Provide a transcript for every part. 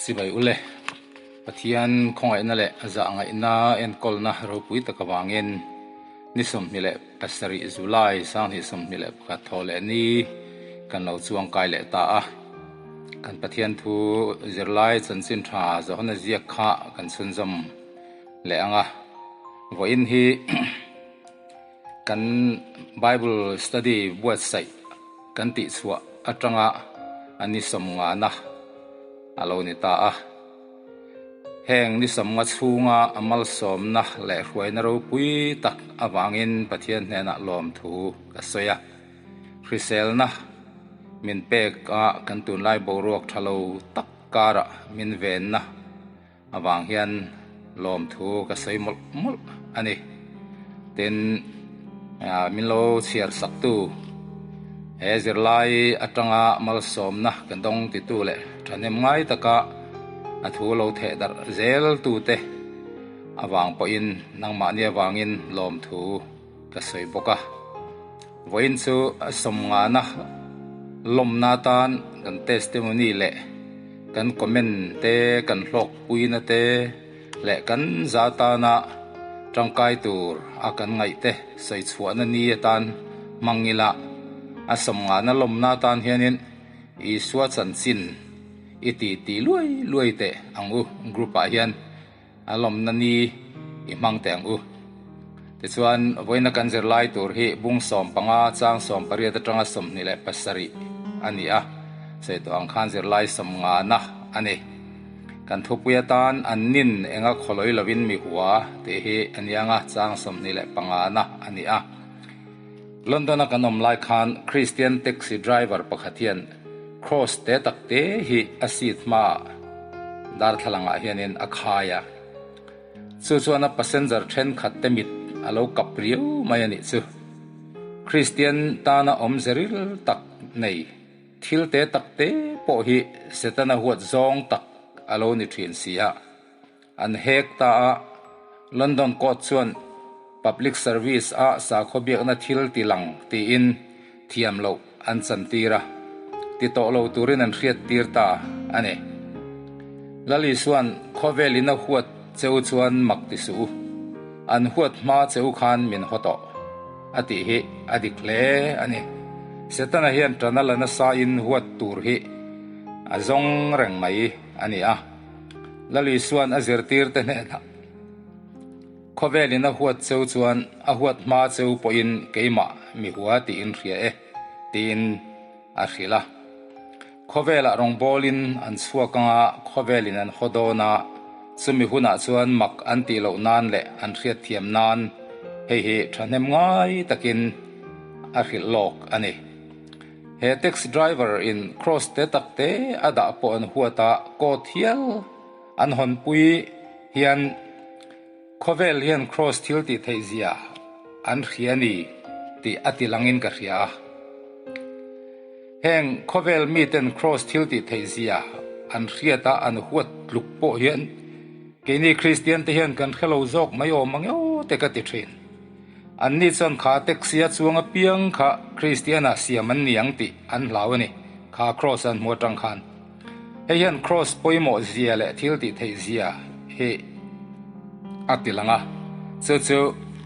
Chibai ule, Pathian khawngaihna leh zahngaihna enkawlna ropui tak avangin ni 27 July 2021 thaw leh ni kan lo chuangkai leh ta a. Kan Pathian thu zirlai chanchin tha Johana ziak kha kan chhunzawm leh ang a. Vawiin hi Kan Bible study buatsaih kan tihchhuah atanga a ni sawmngana a lo ni ta a. Heng ni sawmnga chhunga a malsawmna leh hruaina ropui tak avangin Pathian hnenah lawmthu ka sawi a. Hriselna min pek a kan tunlai boruak tha lo tak karah min venna Avang hian lawmthu ka sawi mawlh mawlh a ni. Tin, min lo chhiar saktu he zirlai atanga malsawmna ka dawng titu leh thahnem ngai taka a thu lo theh darh zel tute avang pawhin nangmahni avangin lawmthu ka sawi bawk a. Vawiin chu a sawmngana lawmna atan kan testimony leh kan comment te, kan hlawkpuina te leh kan za tana tangkai tur a kan ngaih te sawi chhuahna ni atan hmang ila a sawmngana lawmna atan hianin Isua chanchin i ti ti luai luai teh ang u group ah hian. A lawmna ni i hmang teh ang u. Tichuan, vawiina kan zirlai tur hi bung 15 chang 18 atanga 27 a ni a, sawi tawh ang khan zirlai sawmngana a ni. Kan thupui atan an nin enga khawlawi lovin mi hua tih hi a niang a, chang 25 na a ni a. London-a kan awm lai khan Christian taxi driver pakhat hian Cross te tak te hi a seat hmaah darthlalangah hianin a khai a. Chu chuan a passenger thenkhat te mit a lo kap riau mai a nih chu. Christian tana awmze ril tak nei thil te tak te pawh hi Setana huat zawng tak a lo ni thin si a. An hek ta a, London court chuan public service a sakhaw biakna thil ti lang tiin thiam loh an chantir a, ti tawh lo turin an hriattir ta a ni. Lal Isua'n khawvel in a huat cheu chuan mak ti suh u, an huat hma cheu khan min haw tawh a tih hi a dik hle a ni. Setana hian ṭana la nasa in huat tur hi a zawng reng mai a ni a. Lal Isua'n a zirtirte hnenah, Khawvelin a huat cheu chuan a huat hma cheu pawhin keimah mi hua tiin hria e, tiin a hrilh a. Khawvelah rawngbawlin an chhuak anga khawvelin an haw dawn a, chumi hunah chuan mak an tih loh nan leh an hriatthiam nan hei hi thahnem ngai takin a hrilh lawk a ni. He taxi driver in cross te tak te a dah pawh an huat a, court hial an hawnpui hian khawvel hian cross thil tih theih zia an hria ni tih a ti langin ka hria a. Heng khawvel miten cross thil tih theih zia an hriat a an huat tluk pawh hian keini Kristian te hian kan hrelo zawk mai awm ang emaw te ka ti thin. Anni chuan kha taxi a chuang apiang kha Kristiana siam an ni ang tih an hlau a ni, kha Kross an hmu atang khan. Hei hian Kross pawimawh zia leh thil tih theih zia hi a ti lang a, chu chu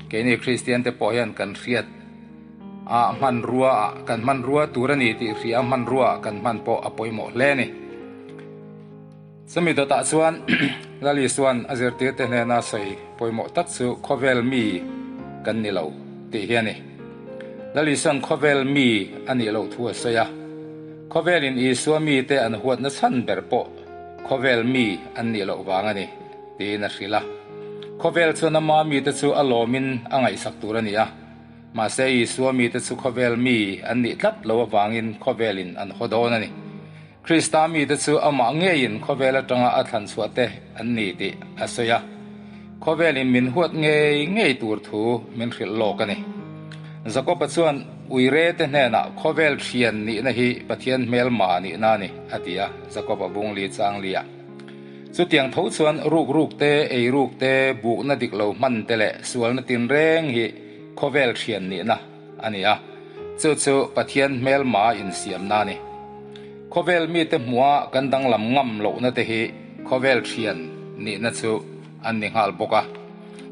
keini Kristian te pawh hian kan hriat a hmanrua ah kan hmanrua tur a ni tih hria a hmanrua ah kan hman pawh a pawimawh hle a ni. Chumi dawtah chuan Lal Isua'n a zirtirte hnena sawi pawimawh tak chu khawvel mi kan ni lo tih hi a ni. Lal Isua'n khawvel mi a nih loh thu a sawi a. Khawvelin Isua mite an huatna chhan ber pawh khawvel mi an nih loh vang a ni tiin a hrilh a. Khawvel chuan ama mite chu a lawmin a ngaihsak tur a ni a. Mahse Isua mite chu khawvel mi an nih tlat loh avangin khawvelin an haw dawn a ni. Krista mite chu amah ngeiin khawvel atanga a thlan chhuah te an ni tih a sawi a. Khawvelin min huat ngei ngei tur thu min hrilh lawk a ni. Jakoba chuan uire te hnenah khawvel thian nihna hi Pathian hmelma nihna a ni a ti a, Jakoba bung li chang li ah. Chutiang tho chuan ruk ruk te, ei ruk te, bukna dik lo hman te leh sualna tinreng hi khawvel thian nihna a ni a, chu chu Pathian hmelma insiamna a ni. Khawvel mite hmuha kan danglam ngam lohna te hi khawvel thian nihna chu an ni nghal bawk a.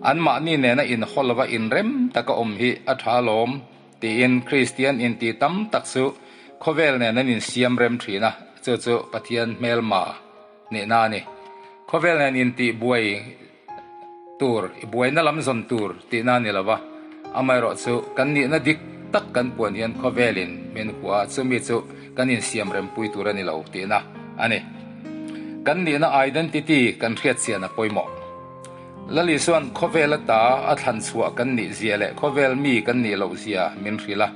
Anmahni nena inhaw lova inrem taka awm hi a tha alawm tiin Kristian inti tam tak chu khawvel nen an insiam rem thin a, chu chu Pathian hmelma nihna a ni. Khawvel nen intih buai tur, i buaina lam zawn tur tihna a ni lo va, amaherawhchu kan nihna dik tak kan puan hian khawvelin min hua a, chumi chu kan insiam rempui tur a ni lo tihna a ni. Kan nihna identity kan hriatchian a pawimawh. Lali chuan khawvel ata a thlan chhuah kan nih zia leh khawvel mi kan nih loh zia min hrilh a,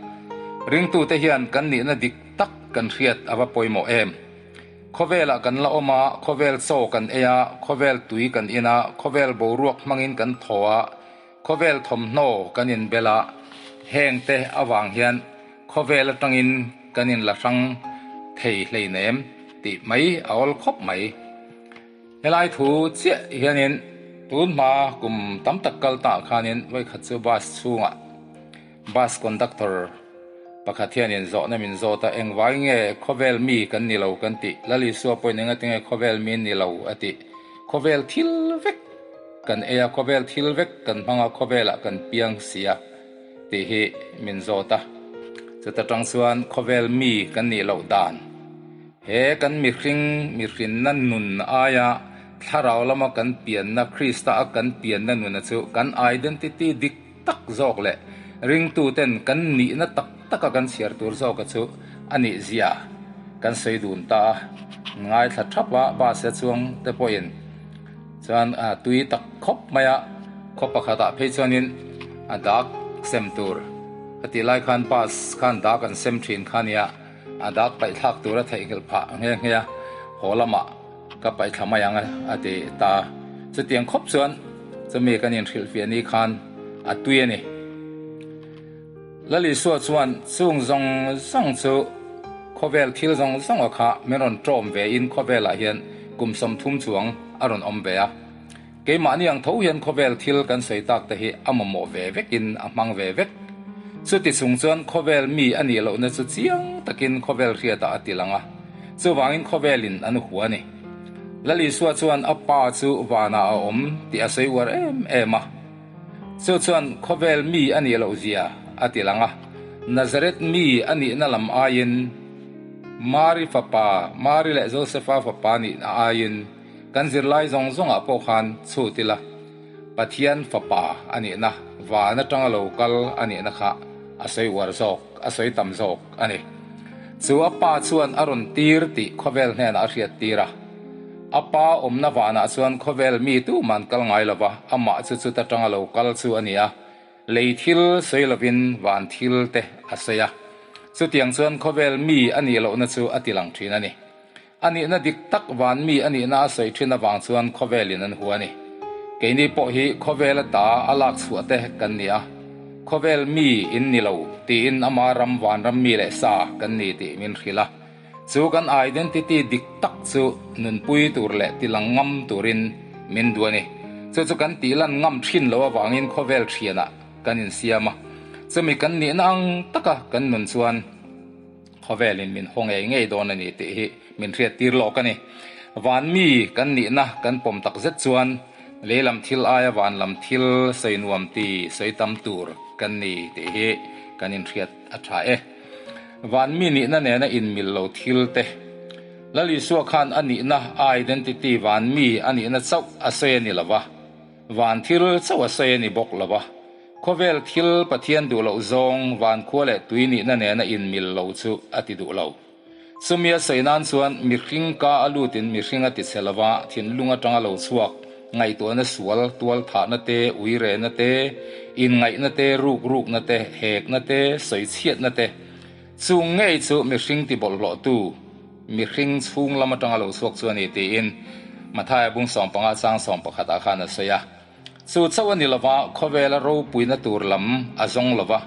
ringtute hian kan nihna dik tak kan hriat a va pawimawh em? Khawvelah kan la awm a, khawvel chaw kan ei a, khawvel tui kan in a, khawvel boruak hmangin kan thaw a, khawvel thawmhnaw kan inbel a, hengte avang hian khawvel atangin kan inla hrang thei hleinem tih mai a awl khawp mai. Helai thu chiah hianin tun hma kum tam tak kal tah khanin vawikhat chu bus chhungah Bus conductor pakhat hianin zawhna min zawt a, engvai nge khawvel mi kan ni lo kan tih? Lal Isua pawhin engatinge khawvel mi ni lo a tih? Khawvel thil vek kan ei a, khawvel thil vek kan hmang a, khawvelah kan piang si a tih hi min zawt a. Chuta tang chuan khawvel mi kan nih loh dan He kan mihring mihrinna nun aia thlarau lama kan pianna, Krista a kan pianna nuna chu kan identity dik tak zawk leh ringtuten kan nihna tak taka kan chhiar tur zawka chu a nih zia kan sawi dun ta a. Ngaithla thap a, bus a chuang te pawhin chuan tui tak khawp mai a, khaw pakhatah phei chuanin a dak sem tur a tih lai khan bus khan dak an sem thin kha nia. A dak paihthlak tur a theihnghilh phah nghe nghe a, haw lamah ka paihthla mai ang a ti ta. Chutiang khawp chuan chumi kan inhrilhfiah ni khan a tui a ni. Lal Isua chuan chung zawng zawng chu khawvel thil zawng zawnga kha min rawn ṭawm ve in khawvelah hian kum 30 chuang a rawn awm ve a. Keimahni ang tho hian khawvel thil kan sawi tak te hi a mamawh ve vekin a hmang ve vek. Chuti chung chuan khawvel mi a nih lohna chu chiang takin khawvel hriatah a ti lang a, chuvangin khawvelin an hua a ni. Lal Isua chuan a Pa chu vanah a awm tih a sawi uar em em a. Chu chuan khawvel mi a nih loh zia a ti lang a, Nazareth mi a nihna lam aiin Mari fapa, Mari leh Josefa fapa nihna aiin, Kan zirlai zawng zawngah pawh khan chhut ila, Pathian Fapa a nihna, van atanga lo kal a nihna kha a sawi uar zawk, a sawi tam zawk a ni. Chu a pa chuan a rawn tir tih khawvel hnenah a hriat tir a. A pa awmna vanah chuan khawvel mi tuman kal ngai lova, amah chu chut atanga lo kal chu a ni a. Lei thil sawi lovin van thil te a sawi a. Chutiang chuan khawvel mi a nih lohna chu a tilang thin a ni. A nihna dik tak van mi a nihna a sawi thin avang chuan khawvelin an hua a ni. Keini pawh hi khawvel ata a lak chhuah te kan ni a, khawvel mi in ni lo tiin ama ram vanram mi leh sa kan ni tih min hrilh a. Chu kan identity dik tak chu nunpui tur leh tilang ngam turin min duh a ni. Chu chu kan tihlan ngam thin lo avangin khawvel thianah kan insiam a, chumi kan nihna ang taka kan nun chuan, Khawvelin min haw ngei ngei dawn a ni tih hi min hriat tir lawk a ni. Van mi kan nihna kan pawm tak zet chuan lei lam thil aia van lam thil sawi nuam ti sawi tam tur kan ni tih hi kan inhriat a tha e. Van mi nihna nena inmil lo thil te Lal Isua khan a nihna, a identity, van mi a nihna chauh a sawi a ni lo va. Van thil chauh a sawi a ni bawk lo a, khawvel thil Pathian duh loh zawng van khua leh tui nihna nena inmil lo chu a ti duh lo. Chumi a sawi nan chuan mihring ka a lutin mihring a ti chhe lo va, thinlung atanga lo chhuak, ngaihtuahna sual, tual thahna te, uirehna te, inngaihna te, ruk rukna te, hekna te, sawichhiatna te, chung ngei chu mihring ti bawlhhlawhtu, Mihring chhung lam atanga lo chhuak chu a ni tiin Mathaia bung 15 chang 11 ah khan a sawi a. Chu chauh a ni lova, khawvela ropuina tur lam a zawng lova,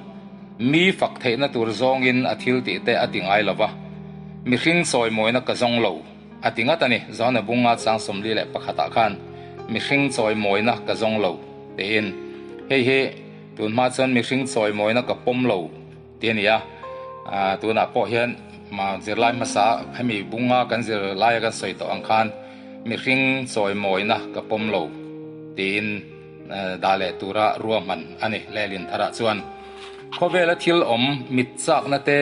mi fak theihna tur zawngin a thil tih te a ti ngai lova, mihring chawimawina ka zawng lo a ti ngat a ni. Johana bunga chang 41 ah khan mihring chawimawina ka zawng lo tiin hei hi tun hma chuan mihring chawimawina ka pawm lo Ti a ni a, tunah pawh hian zirlai hmasa hemi bunga kan zirlaia kan sawi tawh ang khan mihring chawimawina ka pawm lo tiin dah leh tura ruahman a ni. Lehlin tharah chuan khawvela thil awm mit chakna te,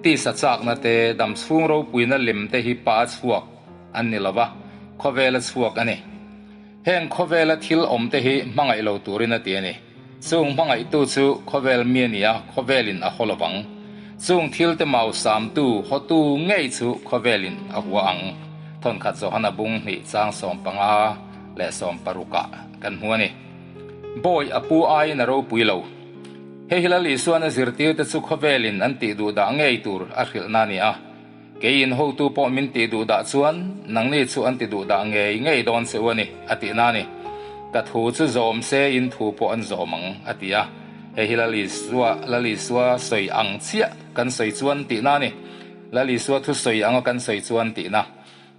tisa chakna te, damchhung ropuina lem te hi pa a chhuak an ni lova, khawvela chhuak a ni. Heng khawvela thil awm te hi hmangaih lo turin a ti a ni. Chung hmangaihtu chu khawvel mi a ni a, khawvelin a haw lovang. Chung thil te mau samtu, hawtu ngei chu khawvelin a hua ang. Thawnkhat Johana bung hnih chang 15 leh 60 ah kan hmu a ni. Bawi a pu aiin a ropui lo. Hei hi Lal Isuan a zirtirte chu khawvelin an tih duh dah ngei tur a hrilhna a ni a. Keiin hotu pawh min tih duh dah chuan nangni chu an ti duh dah ngei ngei dawn che u a ni, a tih na a ni. Ka thu chu zawm se in thu pawh an zawm ang, a ti a. Hei hi Lal Isua, Lal Isua sawi ang chiah kan sawi chuan tih na a ni. Lal Isua thu sawi anga kan sawi chuan tih na.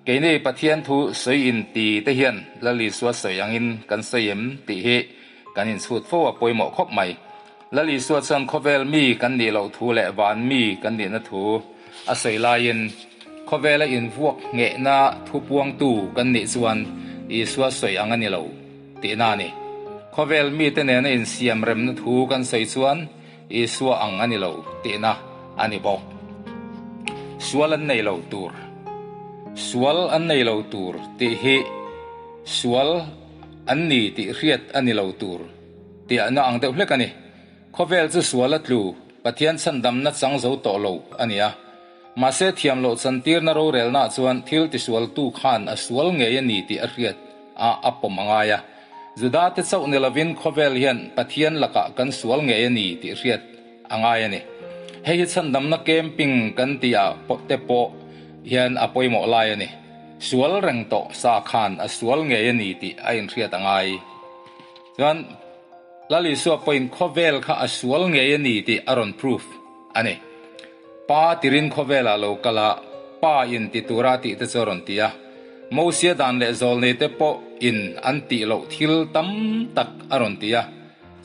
Keini Pathian thu sawi in ti te hian Lal Isua sawi angin kan sawi em tih hi kan inchhut fo a pawimawh khawp mai. Lal Isua chuan khawvel mi kan nih loh thu leh van mi kan nihna thu a sawi laiin khawvela invuak nghehna thu puangtu kan nih chuan Isua sawi ang a ni lo tihna a ni. Khawvel mite nena insiam remna thu kan sawi chuan Isua ang a ni lo tihna a ni bawk. Sual an nei lo tur. Sual an nei lo tur tih hi sual an ni tih hriat a ni lo tur tihna ang deuh hlek a ni. Khawvel chu sual a tlu, Pathian chhandamna chang zo tawh lo a ni a. Mahse thiam loh chantirna rorelnaah chuan thil tisualtu khan a sual ngei a ni tih a hriat a, a pawm a ngai a. Judate chauh ni lovin khawvel hian Pathian lakah kan sual ngei a ni tih hriat a ngai a ni. Hei hi chhandamna camping kan tihah te pawh hian a pawimawh lai a ni. Sual reng tawh sa khan a sual ngei a ni tih a inhriat a ngai. Chuan Lal Isua pawhin khawvel kha a sual ngei a ni tih a rawn proof a ni. Pa tirin khawvelah lo kal a, Pa in ti tura tih te chu a rawn ti a. Mosia dan leh zawlnei te pawh in an tih loh thil tam tak a rawn ti a.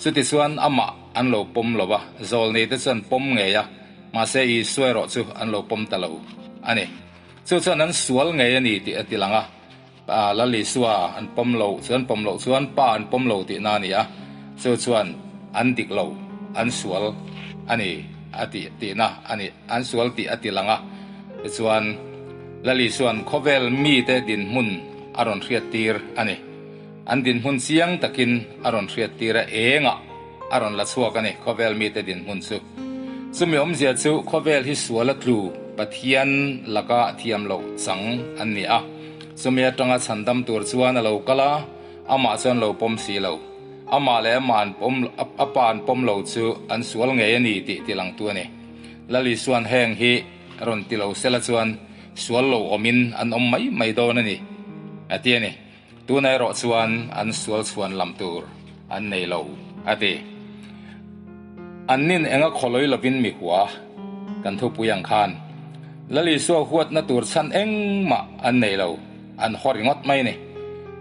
Chutichuan amah an lo pawm lo a, zawlnei te chuan pawm ngei a, mahse Isua erawh chu an lo pawm ta lo a ni. Chu chuan an sual ngei a ni tih a ti lang a. Lal Isua an pawm lo chuan pawm loh chuan Pa an pawm lo tihna a ni a, chu chuan an dik lo, an sual a ni a tih tihna a ni, an sual tih a ti lang a. Tichuan Lal Isua'n khawvel mite dinhmun a rawn hriattir a ni. An dinhmun chiang takin a rawn hriattir a, engah a rawn la chhuak a ni khawvel mite dinhmun chu. Chumi awmzia chu khawvel hi sual a tlu Pathian laka thiam loh chang an ni a. Chumi atanga chhandam tur chuan a lo kal a, amah chuan lo pawm si lo. Amah leh amah an pawm a pa an pawm lo chu an sual ngei a ni tih tilangtu a ni. Lal Isua'n heng hi rawn ti lo sela chuan sual lo awmin an awm mai mai dawn a ni, a ti a ni. Tuna erawh chuan an sual chhuan lam tur an nei lo, a ti. An nin enga khawlawi lovin mi hua kan thupui ang khan Lal Isua huatna tur chhan engmah an nei lo, an haw ringawt mai a ni.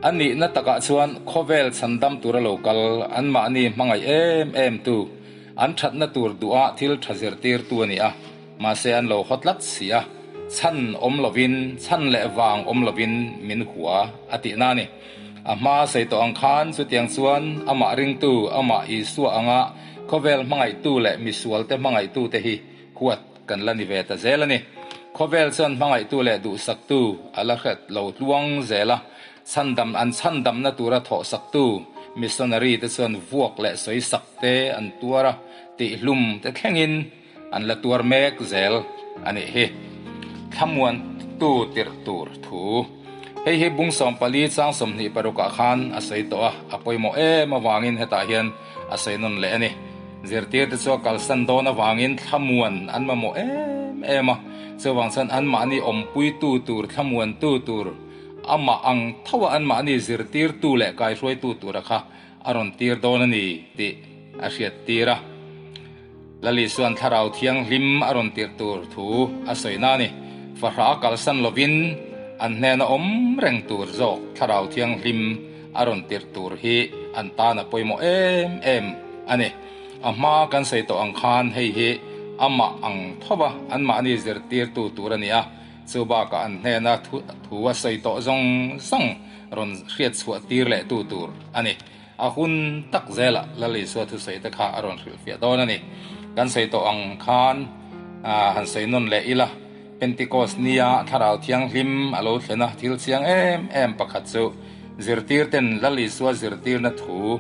A nihna takah chuan khawvel chhandam tura lo kal anmahni hmangaih em em tu, an thatna tur duha thil tha zirtirtu a ni a. Mahse an lo haw tlat si a, chhan awm lovin, chhan leh vang awm lovin min hua a tihna a ni. A hma sawi tawh ang khan chutiang chuan amah ringtu, amah Isua anga khawvel hmangaihtu leh misualte hmangaihtute hi huat kan la ni ve ta zel a ni. Khawvel chuan hmangaihtu leh duhsaktu a la hret lo tluang zel a, chhandam an chhandamna tura thawhsaktu missionary te chuan vuak leh sawisak te an tuar a, tihhlum te thlengin An la tuar mek zel a nih hi. Thlamuantu tirh tur thu. Hei hi bung 14 chang 26 ah khan a sawi tawh a, a pawimawh em avangin hetah hian a sawi nawn leh a ni. Zirtirte chu a kalsan dawn avangin thlamuan an mamawh em em a, chuvang chuan anmahni awmpuitu tur, thlamuantu tur, amah ang tho a anmahni zirtirtu leh kaihruaitu tura kha a rawn tir dawn a ni tih a hriattir a. Lal Isua'n Thlarau Thianghlim a rawn tirh tur thu a sawi na a ni. Fahra kalsan lovin an hnena awm reng tur zawk Thlarau Thianghlim a rawn tirh tur hi an tan a pawimawh em em a ni. A hma kan sawi tawh ang khan hei hi amah ang tho va anmahni zirtirtu tur a ni a. Chu bakah an hnena thu a sawi tawh zawng zawng rawn hriat chhuah tir leh tu tur a ni. A hun tak zelah Lal Isua thusawi te kha a rawn hrilhfiah dawn a ni. Kan sawi tawh ang khan han sawi nawn leh ila, Pentecost nia Thlarau Thianghlim a lo thlen a, thil chiang em em pakhat chu zirtir ten Lal Isua zirtirna thu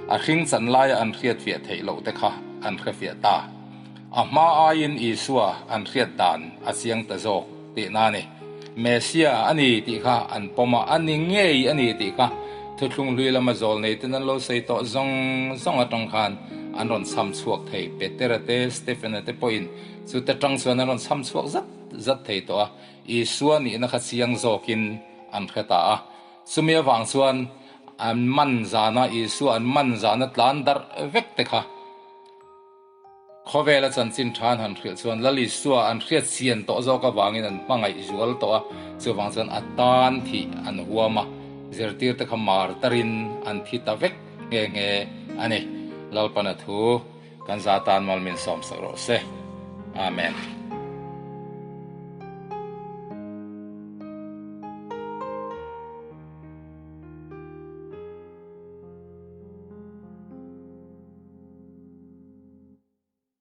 a hring chan laia an hriatfiah theih loh te kha an hrefiah ta. A hma aiin Isua an hriat dan a chiang ta zawk tihna a ni. Messia a ni tih kha an pawm a, a ni ngei a ni tih kha Thuthlung hlui lama zawl nei ten an lo sawi tawh zawng zawng atang khan an rawn chham chhuak thei. Petera te, Stephena te pawhin chute tang chuan an rawn chham chhuak zat zat thei tawh a, Isua nihna kha chiang zawkin an hre ta a. Chumi avang chuan an man zana Isua an man zana tlan darh vek te kha, Khawvela chanchin tha an han hrilh chuan Lal Isua an hriat chian tawh zawk avangin an hmangaih zual tawh a, chuvang chuan a tan thih an huam a, zirtirte kha mar tarin an thi ta vek nghe nghe a ni. Lalpana thu kan za tan mal min sawmsak rawh se. Amen.